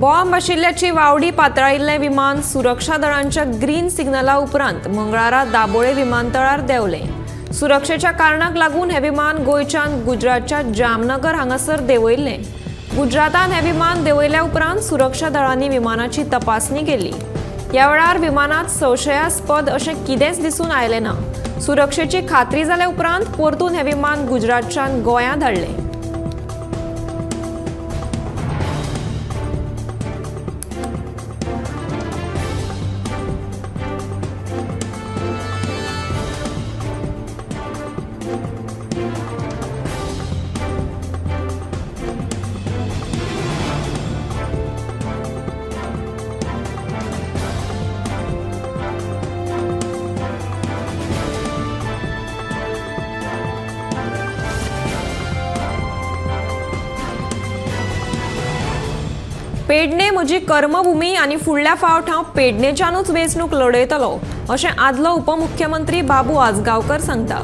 Bomb आशिल्ल्याची वावडी पातळायिल्लें विमान सुरक्षा दळांच्या ग्रीन सिग्नला उपरांत मंगळारा दाबोळे विमानतळार देंवलें. सुरक्षेच्या कारणाक लागून हें विमान गोंयच्यान गुजरातच्या जामनगर हांगासर देंवयिल्लें. गुजरातान हें विमान देंवयल्या उपरांत सुरक्षा दळांनी विमानाची तपासणी केली. ह्या वेळार विमानांत संशयास्पद अशें कितेंच दिसून आयलें ना. सुरक्षेची खात्री जाल्या उपरांत परतून हें विमान गुजरातच्यान गोंयां धाडलें. पेडणे म्हजी कर्मभूमी आनी फुडल्या फावट हांव पेडणेच्यानूच वेंचणूक लढयतलो अशें आदलो उपमुख्यमंत्री बाबू आजगांवकर सांगता.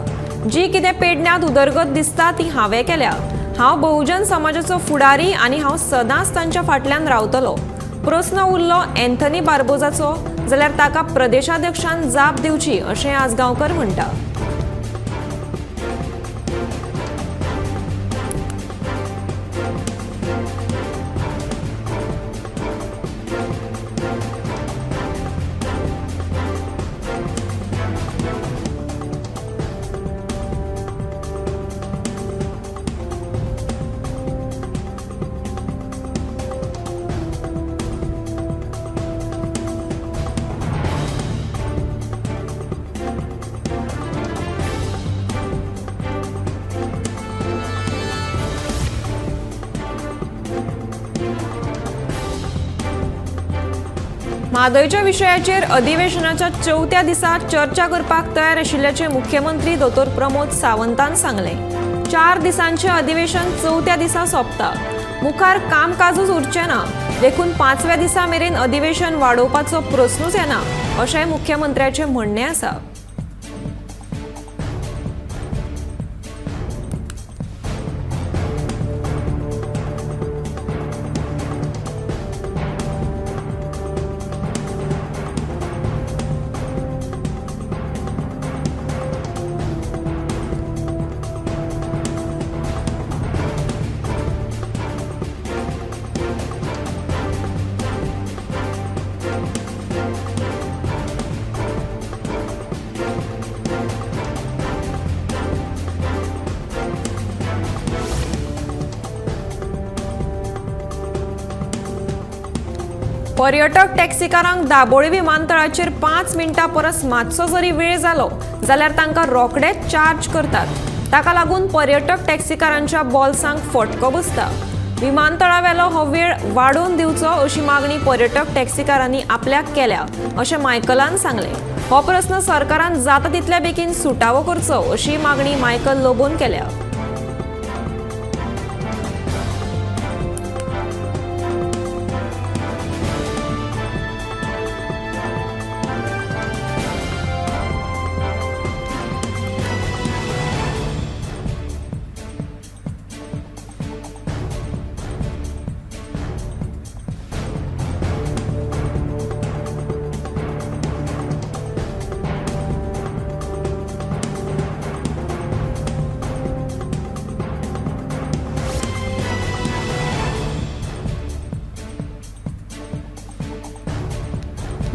जी कितें पेडण्यांत उदरगत दिसता ती हांवें केल्या. हांव बहुजन समाजाचो फुडारी आनी हांव सदांच तांच्या फाटल्यान रावतलो. प्रस्न उरलो एन्थनी बार्बोजाचो जाल्यार ताका प्रदेशाध्यक्षान जाप दिवची अशें आजगांवकर म्हणटा. म्हादयच्या विशयाचेर अधिवेशनाच्या चवथ्या दिसा चर्चा करपाक तयार आशिल्ल्याचें मुख्यमंत्री दोतोर प्रमोद सावंतान सांगलें. 4 दिसांचें अधिवेशन चवथ्या दिसा सोंपता. मुखार कामकाजूच उरचें ना, देखून 5व्या दिसा मेरेन अधिवेशन वाडोवपाचो प्रस्नूच येना अशें मुख्यमंत्र्याचें म्हणणें आसा. पर्यटक टॅक्सीकारांक दाबोळी विमानतळाचेर 5 मिनटां परस मातसो जरी वेळ जालो जाल्यार तांकां रोखडेच चार्ज करतात. ताका लागून पर्यटक टॅक्सीकारांच्या बोल्सांक फटको बसता. विमानतळावेलो हो वेळ वाडोवन दिवचो अशी मागणी पर्यटक टॅक्सीकारांनी आपल्याक केल्या अशें मायकलान सांगलें. हो प्रस्न सरकारान जाता तितल्या बेगीन सुटावो करचो अशी मागणी मायकल लोबोन केल्या.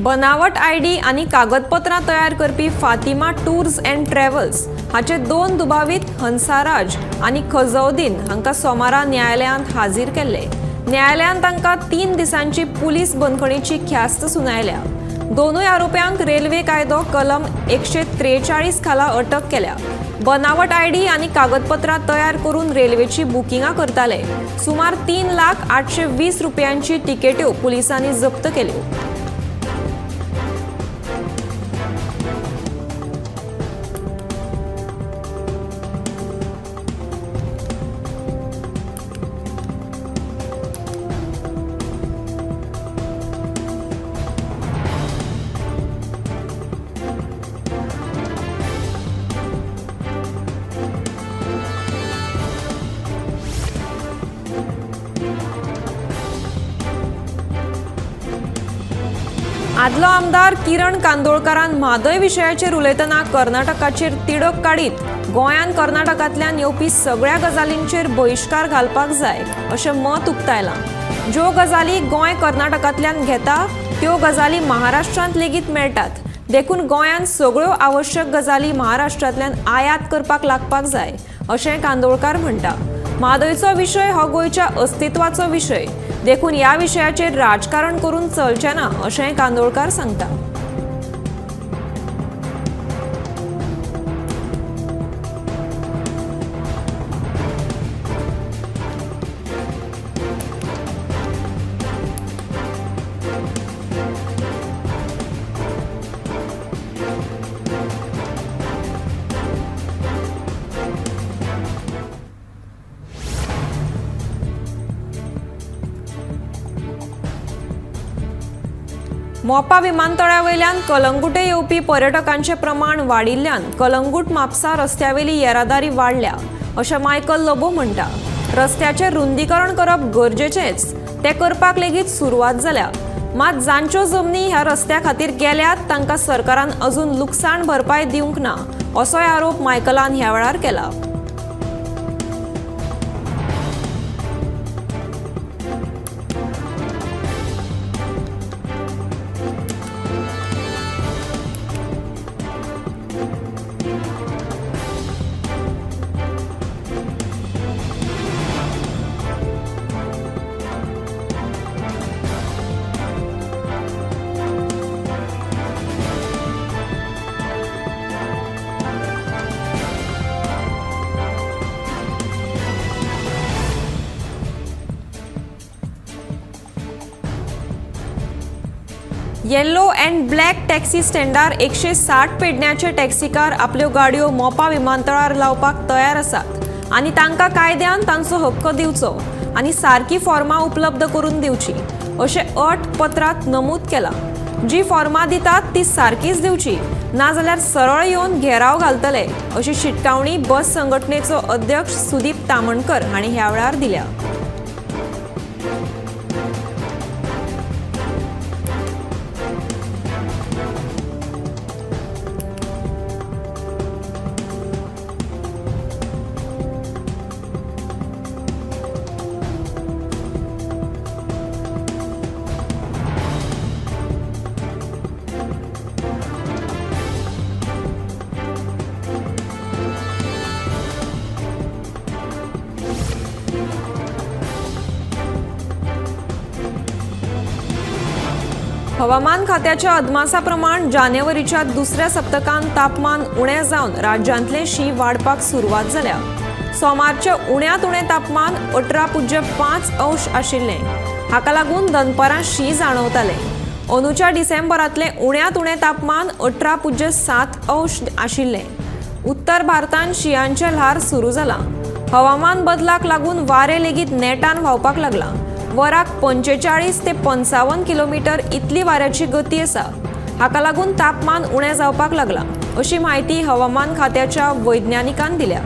बनावट आयडी आनी कागदपत्रां तयार करपी फातिमा टूर्स अँड ट्रॅव्हल्स हाचे 2 दुबावीत हंसाराज आनी खजौद्दीन हांकां सोमारा न्यायालयांत हाजीर केल्ले. न्यायालयान तांकां 3 दिसांची पुलीस बंदखणीची ख्यास्त सुनायल्या. दोनूय आरोप्यांक रेल्वे कायदो कलम 143 खाला अटक केल्या. बनावट आयडी आनी कागदपत्रां तयार करून रेल्वेची बुकिंगां करताले. सुमार 3,00,820 रुपयांची तिकेट्यो पुलिसांनी जप्त केल्यो. आदलो आमदार किरण कांदोळकारान म्हादय विशयाचेर उलयतना कर्नाटकाचेर तिडक काडीत गोंयान कर्नाटकांतल्यान येवपी सगळ्या गजालींचेर बहिश्कार घालपाक जाय अशें मत उक्तायलां। ज्यो गजाली गोंय कर्नाटकांतल्यान घेता त्यो गजाली महाराष्ट्रांत लेगीत मेळटात, देखून गोंयान सगळ्यो आवश्यक गजाली महाराष्ट्रांतल्यान आयात करपाक लागपाक जाय अशें कांदोळकार म्हणटा। म्हादयचो विशय हो गोंयच्या अस्तित्वाचो विशय, देखून ह्या विशयाचेर राजकारण करून चलचें ना अशें कांदोळकार सांगता। मोपा विमानतळा वयल्यान कलंगुटे येवपी पर्यटकांचें प्रमाण वाडिल्ल्यान कलंगूट म्हापसा रस्त्यावेली येरादारी वाडल्या अशें मायकल लोबो म्हणटा। रस्त्याचें रुंदीकरण करप गरजेचेंच, तें करपाक लेगीत सुरवात जाल्या। मात जांच्यो जमनी ह्या रस्त्या खातीर गेल्यात तांकां सरकारान अजून लुकसाण भरपाय दिवंक ना असोय आरोप मायकलान ह्या वेळार केला। येल्लो अँड ब्लॅक टॅक्सी स्टँडार 160 पेडण्याचे टॅक्सीकार आपल्यो गाडयो मोपा विमानतळार लावपाक तयार आसात आनी तांकां कायद्यान तांचो हक्क दिवचो आनी सारकी फॉर्मां उपलब्ध करून दिवची अशें अट पत्रांत नमूद केलां। जी फॉर्मां दितात ती सारकीच दिवची, नाजाल्यार सरळ येवन घेराव घालतले अशी शिटकावणी बस संघटनेचो अध्यक्ष सुदीप तामणकर हांणी ह्या वेळार दिल्या। हवामान खात्याच्या अदमासा प्रमाण जानेवारीच्या दुसऱ्या सप्तकांत तापमान उणें जावन राज्यांतलें शीं वाडपाक सुरवात जाल्या। सोमारचें उण्यांत उणें तापमान 18.5 अंश आशिल्लें। हाका लागून दनपारां शीं जाणवतालें। अंदूच्या डिसेंबरांतलें उण्यांत उणें तापमान 18.7 अंश आशिल्लें। उत्तर भारतांत शिंयांचें ल्हार सुरू जालां। हवामान बदलाक लागून वारें लेगीत नेटान व्हांवपाक लागलां। वराक 45 ते 55 किलोमीटर इतली वाऱ्याची गती आसा। हाका लागून तापमान उणें जावपाक लागलां अशी म्हायती हवामान खात्याच्या वैज्ञानिकान दिल्या।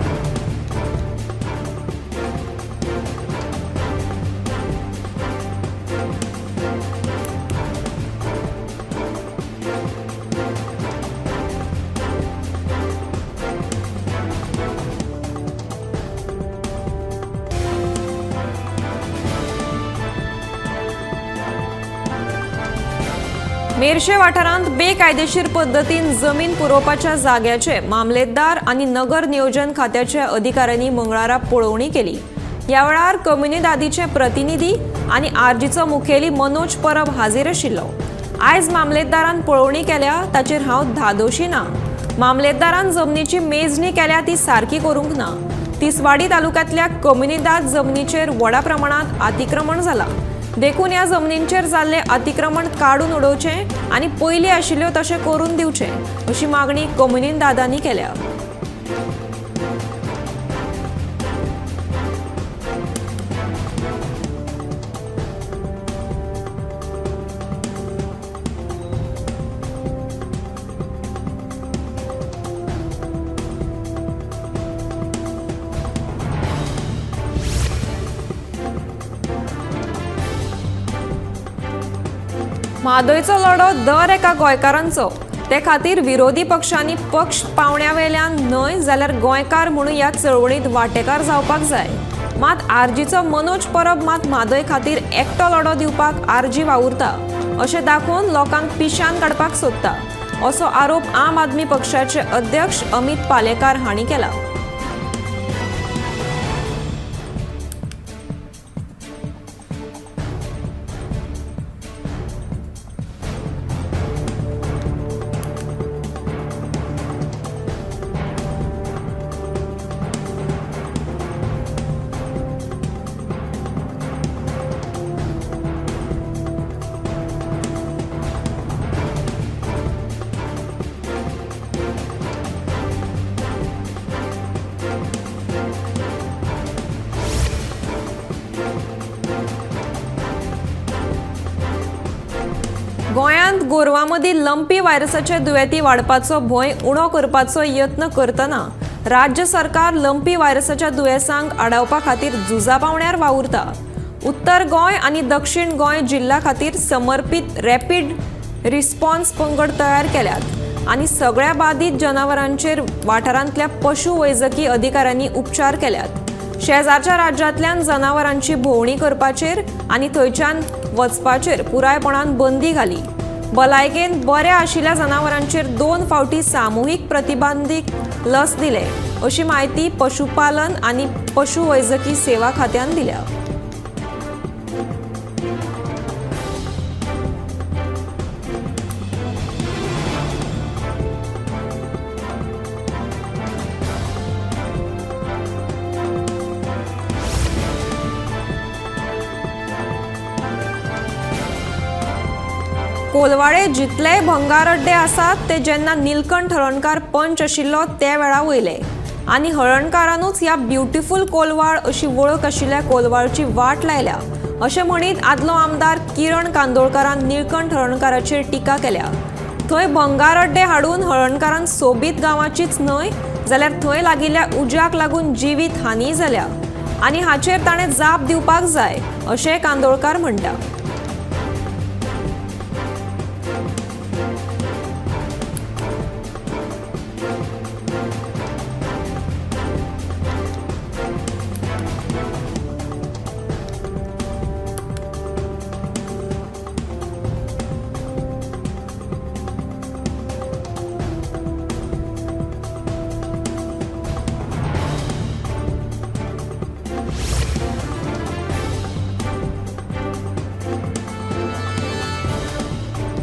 मेरशे वाठारांत बेकायदेशीर पद्दतीन जमीन पुरोवपाच्या जाग्याचे मामलेदार आनी नगर नियोजन खात्याच्या अधिकाऱ्यांनी मंगळारा पळोवणी केली। ह्या वेळार कम्युनिदादीचे प्रतिनिधी आनी आरजीचो मुखेली मनोज परब हाजीर आशिल्लो। आयज मामलेदारान पळोवणी केल्या ताचेर हांव धादोशी ना। मामलेदारान जमनीची मेजणी केल्या ती सारकी करूंक ना। तिसवाडी तालुक्यांतल्या कम्युनिदाद जमनीचेर व्हडा प्रमाणांत अतिक्रमण जालां, देखून ह्या जमनींचेर जाल्लें अतिक्रमण काडून उडोवचें आनी पयलीं आशिल्ल्यो तशें करून दिवचें अशी मागणी कम्युनिदादांनी केल्या। म्हादयचो लढो दर एका गोंयकारांचो, ते खातीर विरोधी पक्षांनी पक्ष पावण्या वेल्यान न्हय जाल्यार गोंयकार म्हणून ह्या चळवळींत वांटेकार जावपाक जाय। मात आरजीचो मनोज परब मात म्हादय खातीर एकटो लढो दिवपाक आरजी वावुरता अशें दाखोवन लोकांक पिशान काडपाक सोदता असो आरोप आम आदमी पक्षाचे अध्यक्ष अमित पालेकार हांणी केला। गोंयांत गोरवां मदीं लंपी व्हायरसाचे दुयेंती वाडपाचो भंय उणो करपाचो यत्न करतना राज्य सरकार लंपी व्हायरसाच्या दुयेंसांक आडावपा खातीर झुजा पावण्यार वावुरता। उत्तर गोंय आनी दक्षिण गोंय जिल्ल्या खातीर समर्पीत रॅपीड रिस्पॉन्स पंगड तयार केल्यात आनी सगळ्या बादीत जनावरांचेर वाठारांतल्या पशु वैजकी अधिकाऱ्यांनी उपचार केल्यात। शेजारच्या राज्यांतल्यान जनावरांची भोंवणी करपाचेर आनी थंयच्यान वचपाचेर पुरायपणान बंदी घाली। भलायकेन बऱ्या आशिल्ल्या जनावरांचेर 2 फावटी सामुहीक प्रतिबंधीक लस दिले अशी म्हायती पशुपालन आनी पशुवैजकी सेवा खात्यान दिल्या। कोलवाळे जितले भंगार अड्डे आसात ते जेन्ना नीलकंठ हळर्णकार पंच आशिल्लो ते वेळा वयले आनी हळर्णकारानूच ह्या ब्युटिफूल कोलवाळ अशी वळख आशिल्ल्या कोलवाळची वाट लायल्या अशें म्हणीत आदलो आमदार किरण कांदोळकारान नीलकंठ हळर्णकाराचेर टिका केल्या। थंय भंगार अड्डे हाडून हळर्णकारान सोबीत गांवाचीच न्हय जाल्यार थंय लागिल्ल्या उज्याक लागून जिवीत हानी जाल्या आनी हाचेर ताणें जाप दिवपाक जाय अशें कांदोळकार म्हणटा।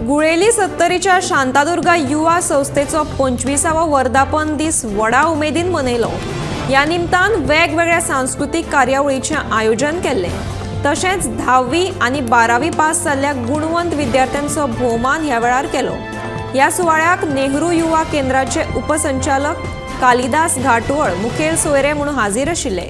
गुळेली सत्तरीच्या शांतादुर्गा युवा संस्थेचो 25वो वर्धापन दीस व्हडा उमेदीन मनयलो। ह्या निमतान वेगवेगळ्या सांस्कृतीक कार्यावळीचें आयोजन केल्लें। तशेंच 10वी आनी 12वी पास जाल्ल्या गुणवंत विद्यार्थ्यांचो भोवमान ह्या वेळार केलो। ह्या सुवाळ्याक नेहरू युवा केंद्राचे उपसंचालक कालिदास घाटवळ मुखेल सोयरे म्हणून हाजीर आशिल्ले।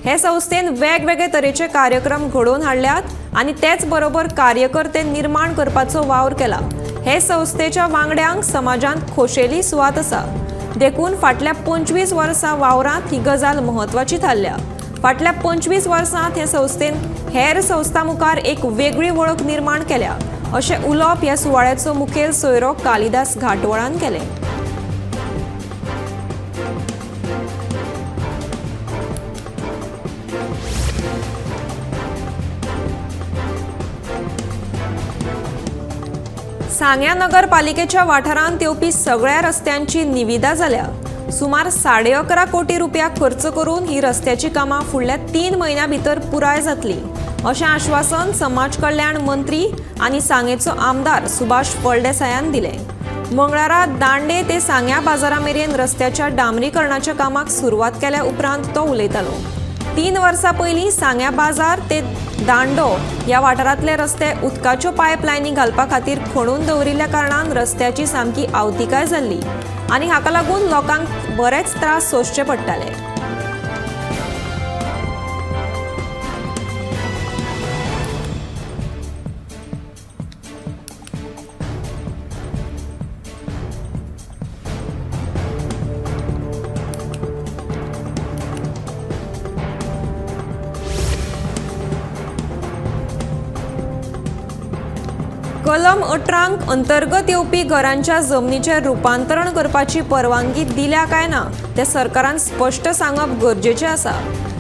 हे संस्थेन वेगवेगळे तरेचे कार्यक्रम घडोवन हाडल्यात आनी तेच बरोबर कार्यकर्ते निर्माण करपाचो वावर केला। हे संस्थेच्या वांगड्यांक समाजांत खोशेली सुवात आसा, देखून फाटल्या 25 वर्सां वावरांत ही गजाल म्हत्वाची थारल्या। फाटल्या 25 वर्सांत हे संस्थेन हेर संस्था मुखार एक वेगळी वळख निर्माण केल्या अशें उलोवप ह्या सुवाळ्याचो मुखेल सोयरो कालिदास घाटवळान केलें। सांग्या नगरपालिकेच्या वाठारांत येवपी सगळ्या रस्त्यांची निविदा जाल्या। सुमार 11.5 कोटी रुपया खर्च करून ही रस्त्याची कामां फुडल्या 3 म्हयन्यां भितर पुराय जातली अशें आश्वासन समाज कल्याण मंत्री आनी सांगेचो आमदार सुभाष फळदेसायान दिलें। मंगळारा दांडे ते सांग्या बाजारा मेरेन रस्त्याच्या डांबरीकरणाच्या कामाक सुरवात केल्या उपरांत तो उलयतालो। 3 वर्सां पयलीं सांग्या बाजार ते दांडो ह्या वाठारांतले रस्ते उदकाच्यो पायपलायनी घालपा खातीर खणून दवरिल्ल्या कारणान रस्त्याची सामकी आवतिकाय जाल्ली आनी हाका लागून लोकांक बरेच त्रास सोंसचे पडटाले। कलम 18 अंतर्गत येवपी घरांच्या जमनीचें रुपांतरण करपाची परवानगी दिल्या काय ना तें सरकारान स्पश्ट सांगप गरजेचें आसा.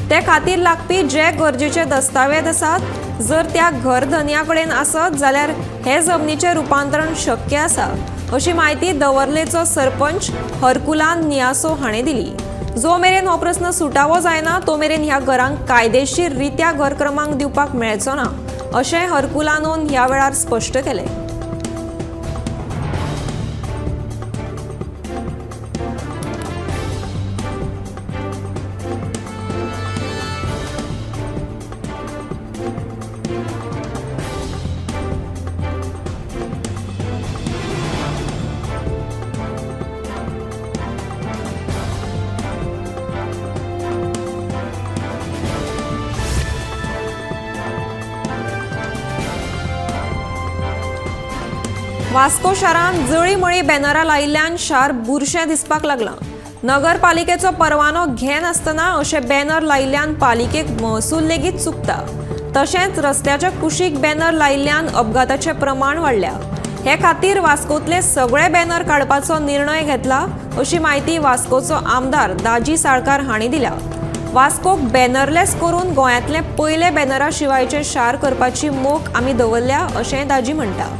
ते खातीर लागपी जे गरजेचे दस्तावेज आसात जर त्या घरधनया कडेन आसत जाल्यार हे जमनीचें रुपांतरण शक्य आसा अशी म्हायती दवर्लेचो सरपंच हरकुलान नियासो हाणें दिली. जो मेरेन हो प्रस्न सुटावो जायना तो मेरेन ह्या घरांक कायदेशीर रित्या घर क्रमांक दिवपाक मेळचो ना अशें हरकुलानोन ह्या वेळार स्पश्ट केलें. वास्को शारांत जळीमळी बॅनरां लायिल्ल्यान शार बुरशें दिसपाक लागलां. नगरपालिकेचो परवानो घेनासतना अशे बॅनर लायिल्ल्यान पालिकेक महसूल लेगीत चुकता. तशेंच रस्त्याच्या कुशीक बॅनर लायिल्ल्यान अपघाताचें प्रमाण वाडल्या. हे खातीर वास्कोतले सगळे बॅनर काडपाचो निर्णय घेतला अशी म्हायती वास्कोचो आमदार दाजी साळकार हांणी दिल्या. वास्कोक बॅनरलेस करून गोंयांतलें पयलें बॅनरा शिवायचें शार करपाची मोख आमी दवरल्या अशें दाजी म्हणटा.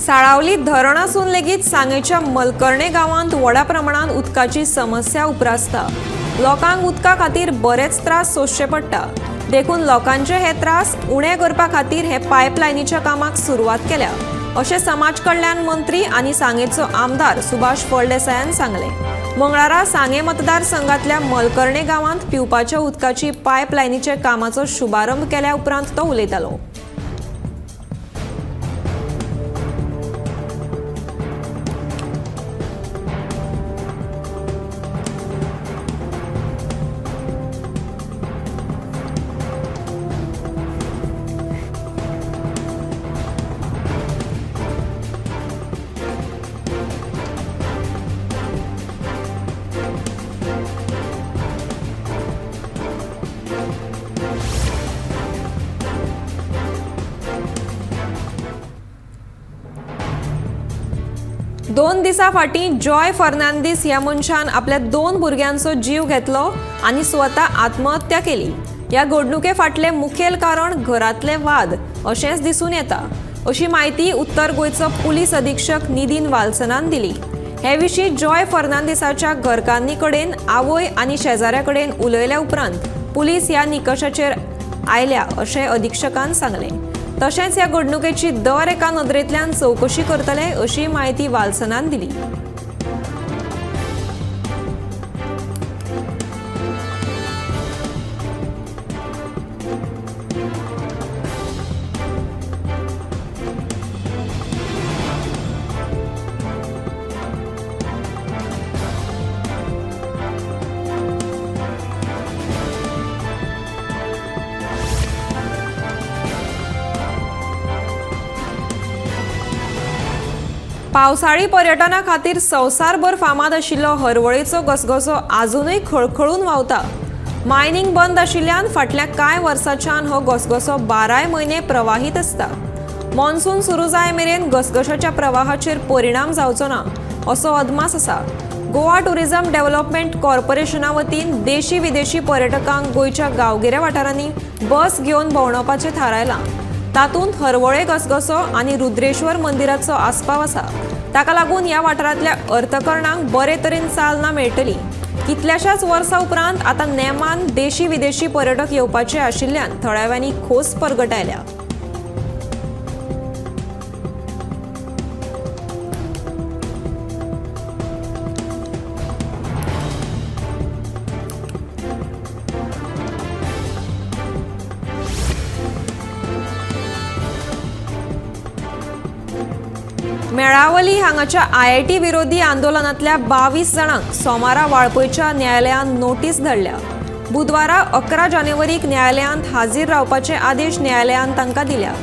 साळावली धरण आसून लेगीत सांगेच्या मलकर्णे गांवांत व्हडा प्रमाणांत उदकाची समस्या उप्रासता. लोकांक उदका खातीर बरेच त्रास सोंसचे पडटा. देखून लोकांचे हे त्रास उणे करपा खातीर हे पायपलायनीच्या कामाक सुरवात केल्या अशें समाज कल्याण मंत्री आनी सांगेचो आमदार सुभाष फळदेसायान सांगलें. मंगळारा सांगे मतदारसंघातल्या मलकर्णे गांवांत पिवपाच्या उदकाची पायपलायनीच्या कामाचो शुभारंभ केल्या उपरांत तो उलयतालो. दोन दिसां फाटीं जॉय फर्नांडीस ह्या मनशान आपल्या 2 भुरग्यांचो जीव घेतलो आनी स्वता आत्महत्या केली. ह्या घडणुके फाटलें मुखेल कारण घरांतले वाद अशेंच दिसून येता अशी म्हायती उत्तर गोंयचो पुलीस अधीक्षक निधीन वाल्सनान दिली. हे विशीं जॉय फर्नांडीसाच्या घरकान्नी कडेन, आवय आनी शेजाऱ्या कडेन उलयल्या उपरांत पुलीस ह्या निकशाचेर आयल्या अशें अधीक्षकान सांगलें. तशेंच ह्या घडणुकेची दर एका नदरेंतल्यान चवकशी करतले अशी म्हायती वाल्सनान दिली. पावसाळी पर्यटना खातीर संवसारभर फामाद आशिल्लो हरवळेचो घसघसो आजुनूय खळखळून व्हांवता. मायनिंग बंद आशिल्ल्यान फाटल्या कांय वर्सांच्यान हो घसघसो 12 म्हयने प्रवाहीत आसता. मॉन्सून सुरू जाय मेरेन घसघशाच्या प्रवाहाचेर परिणाम जावचो ना असो अदमास आसा. गोवा टुरिझम डेव्हलपमेंट कॉर्पोरेशना वतीन देशी विदेशी पर्यटकांक गोंयच्या गांवगिऱ्या वाठारांनी बस घेवन भोंवडावपाचें थारायलां. तातूंत हरवळे घसघसो आनी रुद्रेश्वर मंदिराचो आस्पाव आसा. ताका लागून ह्या वाठारांतल्या अर्थकरणाक बरे तरेन चालना मेळटली. कितल्याशाच वर्सां उपरांत आतां नेमान देशी विदेशी पर्यटक येवपाचे आशिल्ल्यान थळाव्यांनी खोस परगटायल्या. मेळावली हांगाच्या आयआयटी विरोधी आंदोलनांतल्या 22 जाणांक सोमारा वाळपयच्या न्यायालयान नोटीस धाडल्या. बुधवारा 11 जानेवारीक न्यायालयांत हाजीर रावपाचे आदेश न्यायालयान तांकां दिल्या.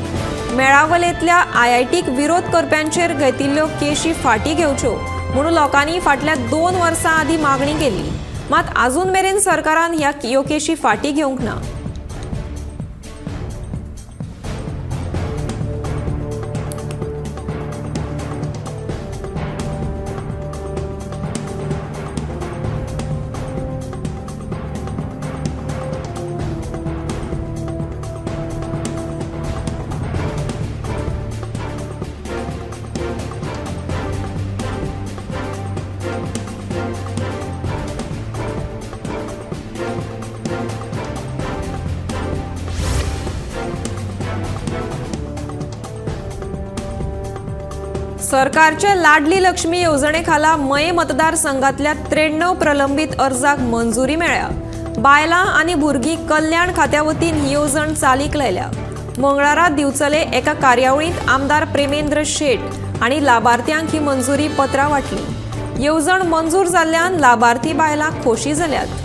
मेळावलेंतल्या आयआयटीक विरोध करप्यांचेर घेतिल्ल्यो केशी फाटीं घेवच्यो म्हणून लोकांनी फाटल्या 2 वर्सां आदीं मागणी केल्ली. मात आजून मेरेन सरकारान ह्यो केशी फाटीं घेवंक ना. सरकारच्या लाडली लक्ष्मी येवजणे खाला मये मतदारसंघातल्या 93 प्रलंबित अर्जाक मंजुरी मेळ्ळ्या. बायलां आनी भुरगीं कल्याण खात्या वतीन ही येवजण चालीक लायल्या. मंगळारा दिवचले एका कार्यावळींत आमदार प्रेमेंद्र शेट हांणी लाबार्थ्यांक ही मंजुरी पत्रां वांटली. येवजण मंजूर जाल्ल्यान लाबार्थी बायलां खोशी जाल्यात.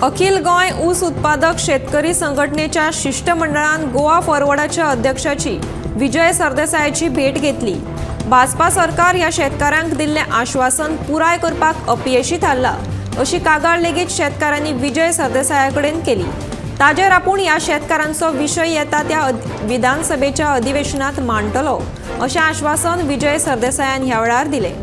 अखिल गोंय ऊस उत्पादक शेतकरी संघटनेच्या शिष्टमंडळान गोवा फॉरवर्डाच्या अध्यक्षाची विजय सरदेसायाची भेट घेतली. भाजपा सरकार ह्या शेतकारांक दिल्लें आश्वासन पुराय करपाक अपयशी थारला अशी कागाळ लेगीत शेतकारांनी विजय सरदेसाया कडेन केली. ताजेर आपूण ह्या शेतकारांचो विशय येता त्या विधानसभेच्या अधिवेशनात मांडटलो अशें आश्वासन विजय सरदेसायान ह्या वेळार दिलें.